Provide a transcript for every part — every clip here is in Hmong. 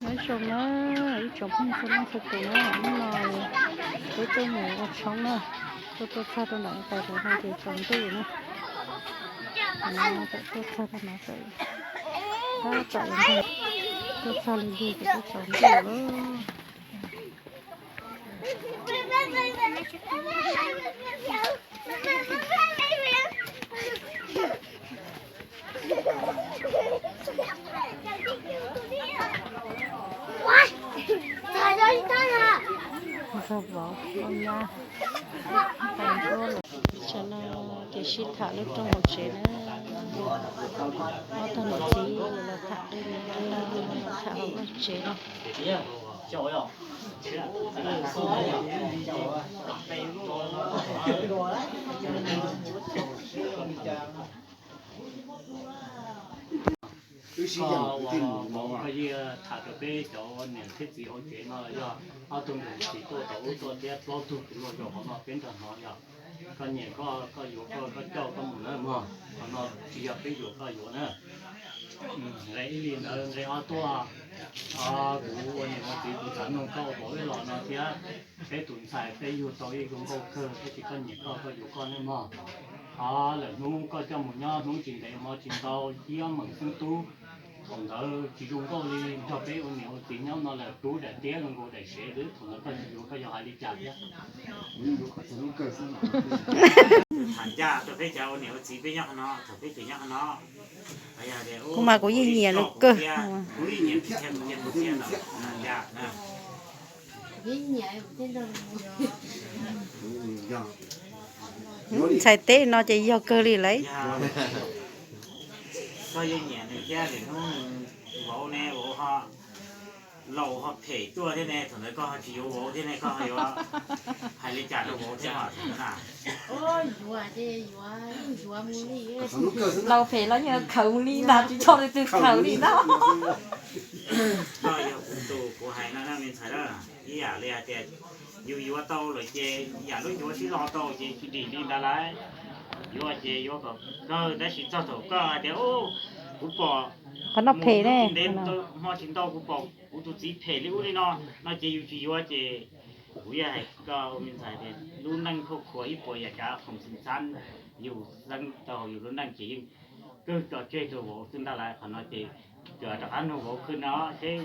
Nyob zoo na, ib tsoom phooj ywg txhua leej txhua tus na, hnub no peb tuaj mus ua tshoob na, tuaj tuaj txog rau ntawm tais ntawd no ces tsaus ntuj na. Tuaj txog rau no txawm, tab tom tuaj txog li lig ces twb tsaus ntuj lawm. Nrog vauv ua nyab, tais ntuj lawm. Tam no ces sib tham lub rooj hauv tsev na. Ob tug niam txiv los tham qij, los tham hauv vaj tsev no. Koj ua vauv koj yeej tham rau peb cov niam thiab txiv hauv tsev no los yog ob tug niam txiv tuaj tau ub tuaj thiab plaub tug tus luag zaum hauv no peb nrog hnov yog koj nyiam koj, koj yuav koj, koj coj koj mus na mog. Qhov no tsis yog peb yuav koj yuav na. Nqe ib li ntawd, nqe ob tuaj, kuv ua niam ua txiv kuv xav nug koj ua vauv ib los no thiab. Peb tus ntxhais peb yug tau ib zoo nkauj kawg, tab sis koj nyiam koj, koj yuav koj ne mog. Qhov lawm hnub koj coj mus nyob hnub tsis ntev hmo tsis ntau, ib ob meem xeeb tub, thaum ntawd tsis zoo nkauj li, nrog peb ua niam ua txiv nyob no lawm rub daim tiab zoo nkaus daim sev xwb, thaum ntawd koj tsis yuav koj yuav hais li cas thiab? Tham ncaj rau peb cov ua niam ua txiv peb nyob qhov no, thaum peb tseem nyob qhov no, kuv mas kuv yeej nyiam nws kawg. Kuv yeej nyiam thiab, kuv thiab, kuv thiab no, tham ncaj na. Ntxhais teb no ces yog kawg li lauj. Koj yeej nyiam nws thiab, lwm hnub vauv ne, vauv ho laus ho phem tuaj thiab ne, thaum ntawd koj ho tsis yuav vauv thiab ne, koj ho yuav hais li cas rau vauv thiab os? Laus phem los yeej khaws mus li ntag, tsis txhob leej twg khaws li ntag. Koj yog kuv tus kuv hais no na me ntxhais na, ib yam li hais tias yus yuav tau lawm ces yam lub yuav sib lo tau ces tsis dim li ntawd lauj. Yuav ces yuav kom kawg, tab sis txog thaum koj hais tias kuv pom qhov no phem ne, ntev hmo tsis ntau kuv pom kuv tus txiv phem li ub li no, no ces yus tsis yuav ces kuv yeej hais koj ua me ntxhais tias lub neej khauj khuav ib puas yam kav khoom xim xab, yus xeeb tau yus lub neej ces yeej kawg tso tseg rau vauv xwb ntag lauj. Qhov no ces koj rov qab nug vauv khwb no seb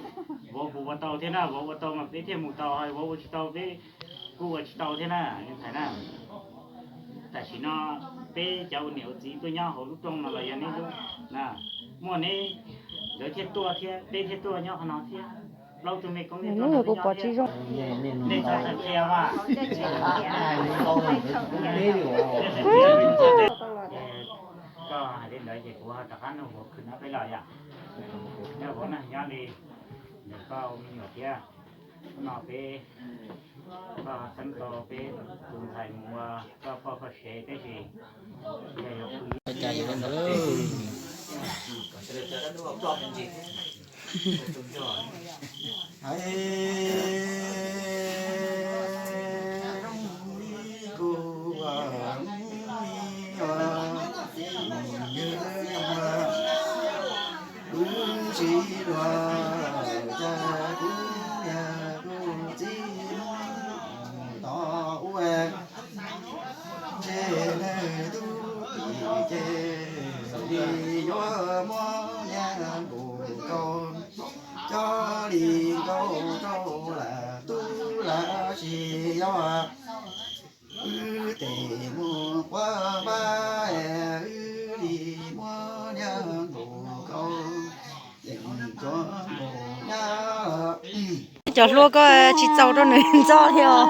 vauv puas ua tau thiab na, vauv ua tau mas peb thiaj mus tau, vauv ua tsis tau peb kuj ua tsis tau thiab na me ntxhais na. Tam sim no peb cov ua niam ua txiv tuaj nyob hauv lub rooj no los yog neb lub na, muaj neb nkawd thiaj tuaj thiab peb thiaj tuaj nyob qhov no thiab. Plaub tug me koob thiaj tuaj no peb nyob thiab. Nej txhob qhia vaj. Koj hais li ntawd ces kuv ho rov qab nug vauv khwb no peb los yom. Nyob vauv na, nyob li ntawm koj ua me nyuam thiab no peb, koj xeeb tau peb tus ntxhais mus ua koj poj koj sev tab sis yog yuav pw ib Ces nws tub tim ces li yuav muab niag npus kau, coj li nkauj rau lam tub lam sis yog wb tes mus quab npab es wb li muab niag npus kau, yeej cov npus nyab. Cov hluas koj tsis txaus rau nws ntxo li os.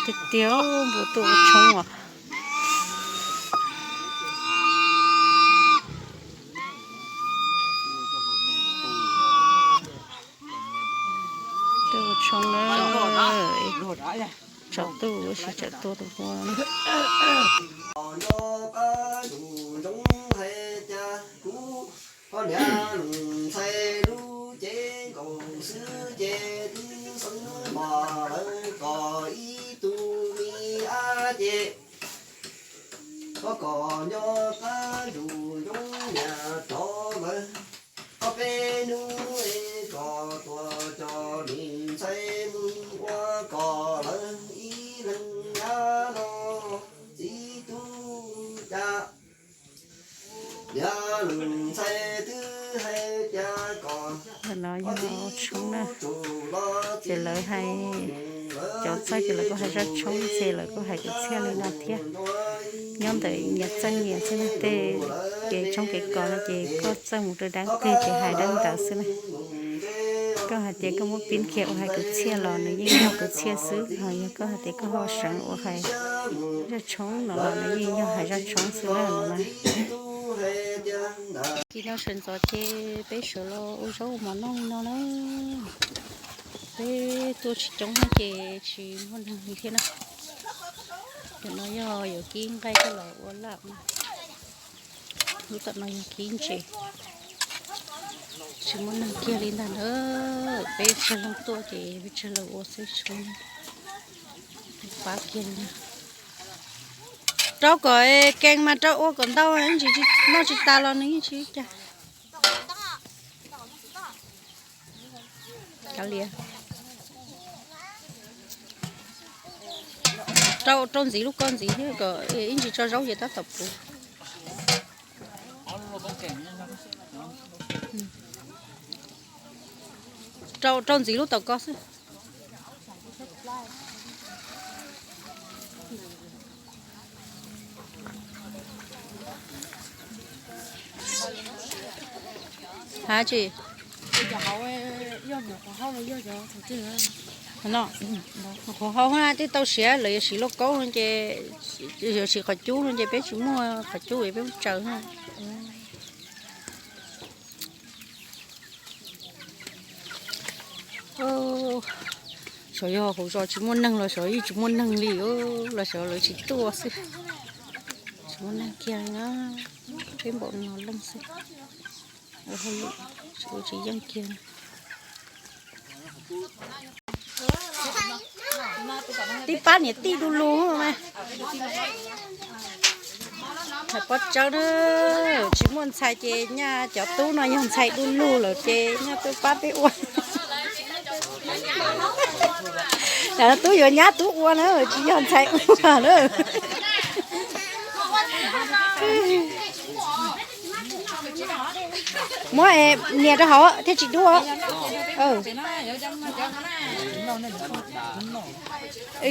Tiag tiag, npus tuaj ua tshoob os. Tuaj ua tshoob na, tsam tuaj ua si tsam tuaj tus ua. Nyob qab zus zoo niam tsov lawm, ob peb hnub es kom tuaj coj me ntxhais mus ua koj lawm ib leeg nyab los txiv tub cas. Niam leej ntxhais twb hais tias kom no yog tshoob na, ces lawv hais cov txawj ces lawv kuj hais zaj tshoob, ces lawv kuj hais kwv txhiaj li no thiab. Nyob ntawm nyias txawj nyias xwb na, tej kev tshoob kev kos no ces koj txawj mus rau dab twg ces hais dab ntawd xwb na. Koj hais tias koj muab pib kiag ua hais kwv txhiaj los nws yeej yog kwv txhiaj xwb, ho yog koj hais tias koj ho seev ua hais zaj tshoob no los nws yeej yog hais zaj tshoob xwb na no na. Kis no sawv ntxov ces peb sawv los ua zaub ua mov noj li no na. Peb tuaj tsis coob no ces tsis muaj neeg li thiab na. Cov no yog yuav kib nqaij coj los ua laj. Lub tom no yog kib ntses. Tsis muaj neeg kiag li ntag na. Peb tsawg leej tuaj ces peb tsawg leej ua xwb, tsis muaj neeg pab kiag li na. Rau kom kees mas rau ua kom ntau, noj tsis tas los nws yeej tsis cas. Kav liam. Rau, rau ntxiv lub ko ntxiv thiab kom ib ntsis tso zaub ces tab tom puv. Rau, rau ntxiv lub tom ko xwb. Hab tsi? No, qhuav hau na, twb tau siav lawv yuav siv lauj kaub no ces, yuav siv qhov cub no ces peb tsis muaj qhov cub es peb muab tsaws na. Xyov yog hauv zos tsis muaj neeg los xyov yeej tsis muaj neeg li, los xyov lawv tsis tuaj xwb. Tsis muaj neeg kiag li na, peb npaum no leej xwb. Ua hauj lwm tsis ua tsis yeej kiag. Tib pab niam tij du lug mas. Hais pob tsawb na, tsis muaj ntxhais ces nyaj cov tub no yog ntxhais du lug lawm ces nyaj tuaj pab peb ua. Cov tub yuav nyab tub ua na, tsis yog ntxhais ua na. Muab nias rau hauv thiaj tsis dub.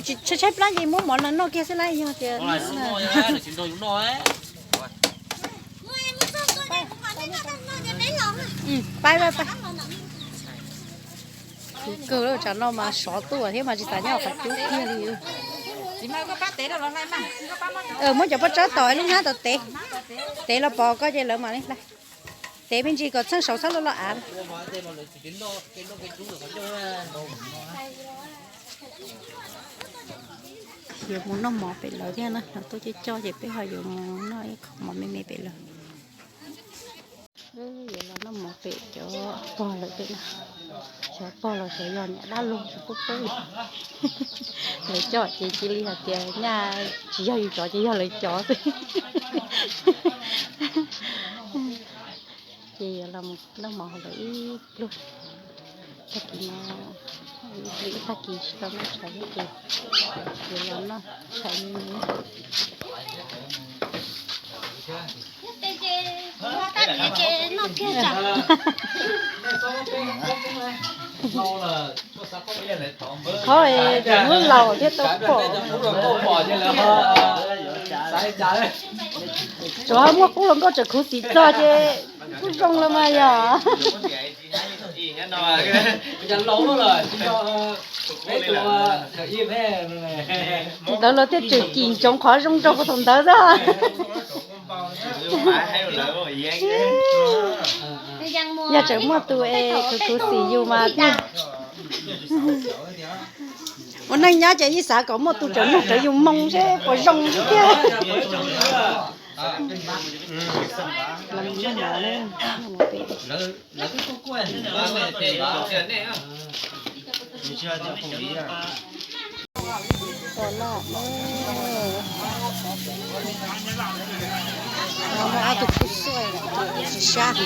Tshaib tshaib plab ces muab mov los noj kiag xwb lawm yog tias. Pab, pab, pab. Khwv kawg lawm, tsam no mas sov tuaj thiab mas tsis tas nyob qhov cub kiag li. Muab cov pob tsawb tom lub hnab tom tev, tev los pom koj ces lawv mam li hlais. Tev me ntsis kom txheej saud txhob loj loj av. Yuav mus noj mov pem lawv thiab na, lawv tuaj coj coj ces peb ho yuav mus noj ib qho mov me me pem lawv. Yuav los noj mov pem cov pog lawv pem na. Xyov pog los xyov yog niam dab laug tsis paub paub li. Lawv coj ces cia li hais tias nyaj tsis yog yus cov ces yog lawv cov xwb. Ces yuav los noj mov hauv lawv ib pluag. Tag kis no, ib pliag ib tag kis tsis tau noj tshais thiab ces yuav los noj tshais me me. Qhov es hnub laus thiaj tau pom. Tsuav muaj qub hluas nkauj tseem khuv xim txog ces kuj zoo los mas yog. Thaum ntawd los thiaj tseem cim ntsoov qhov zoo rau puag thaum ntawd xwb. Yog tseem muaj tus es khuv khuv xim yus mas thiaj ua neej nyob ces yeej xav kom muaj tus tseem mloog rawv yus moo seb puas zoo xwb thiab. Muaj ob tug kub xuaj tsis sab.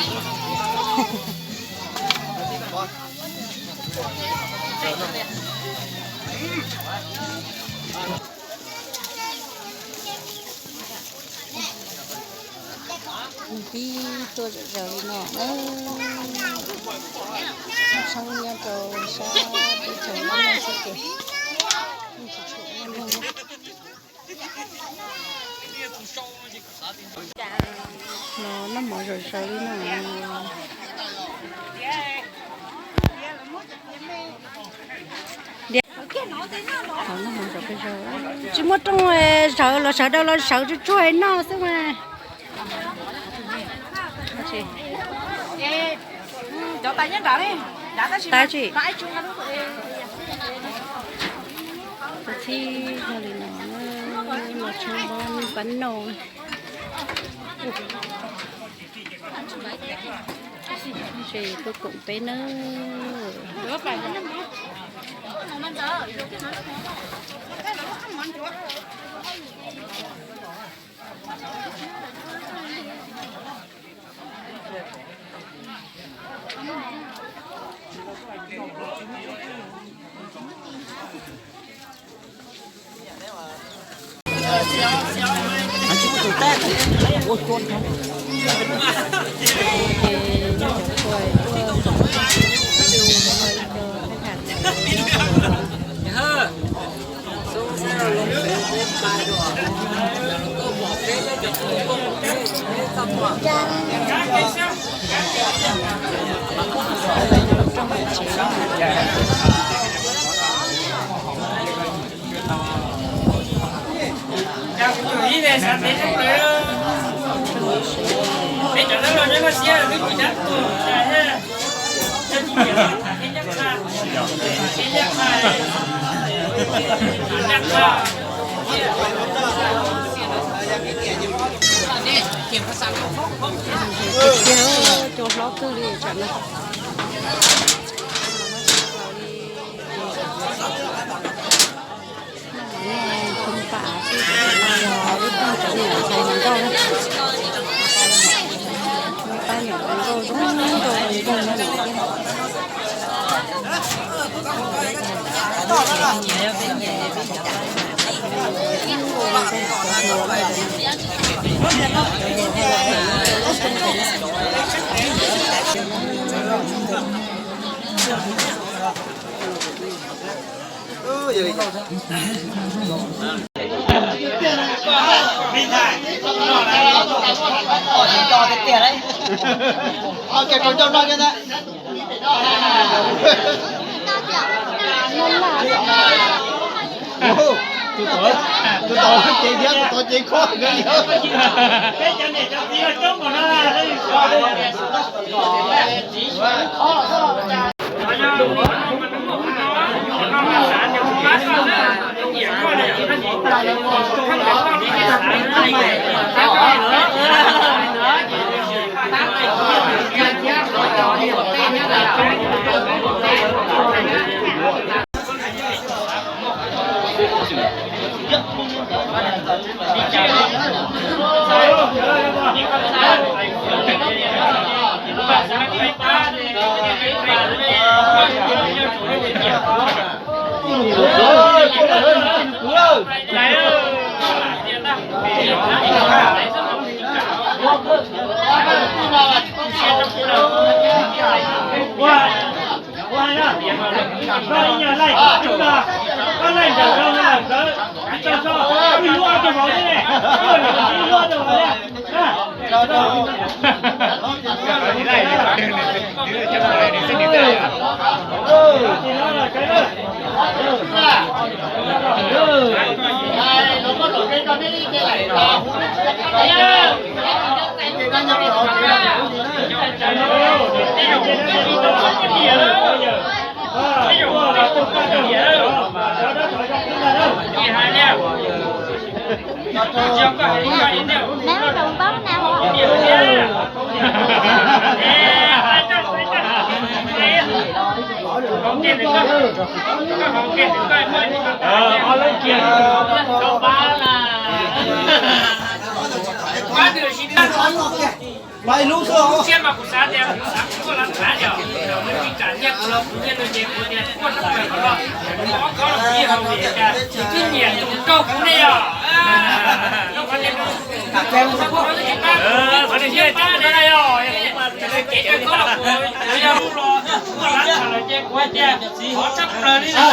Pib tuaj zom zaws li no na. Tshoob nyob rau sab teb chaws Nyab Laj xwb ces tsis tshua muaj neeg. Los noj mov zom zaws li no. Tsis muaj rooj, sawv los sawv daws los sawv tsuag tsuag noj xwb mas. Tab sis txhib zog li no, los tshoob npab noj. Ces tuaj koom peb nawb. Tiag tiag, cua hlob kawg li tsam no. Noj pom av xwb, yog lub rooj cov niam ntxhais hluas nkauj na. Lub pab niam hluas nkauj zoo nkauj zoo nkauj no thiab. Tus tod, tus tod ces thiab, tus tod ces kho. Neb ua đồng bóng nào hả? Lub siab mas kuv xav tias kuv xav kuv tuaj lawv thav yom, nws tsis kam nyiaj kuv los kuv nyiaj nws ces kuv tias tuaj rau pawg los, kuv ob khob los kuv yeej haus vim cas nws twb nyiam tus nkaus kuv ne yom. Qhov tias kuv twb tsis pab kuv, kuv twb tsis pab kuv na yom, kuv mas kev cov khob los kuv yog lub los tuaj lawv thav lawm ces kuv hais tias thov tshaj plaws li na.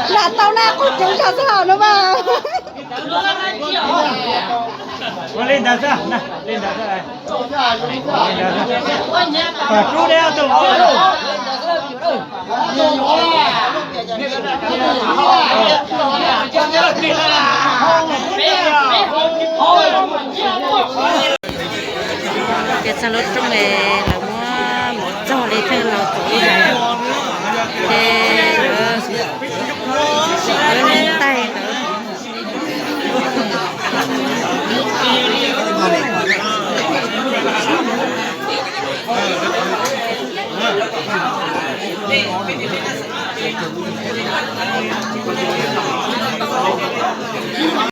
Lam tau na, qub coob tshaj xwb hauv no mas. Ua li ntawd xwb, li ntawd xwb. Kom rub deb ob tug. Ces txog lub rooj es lawv muab mus txog li thiaj los txog li hais, ces lawv lawv tais ntawd.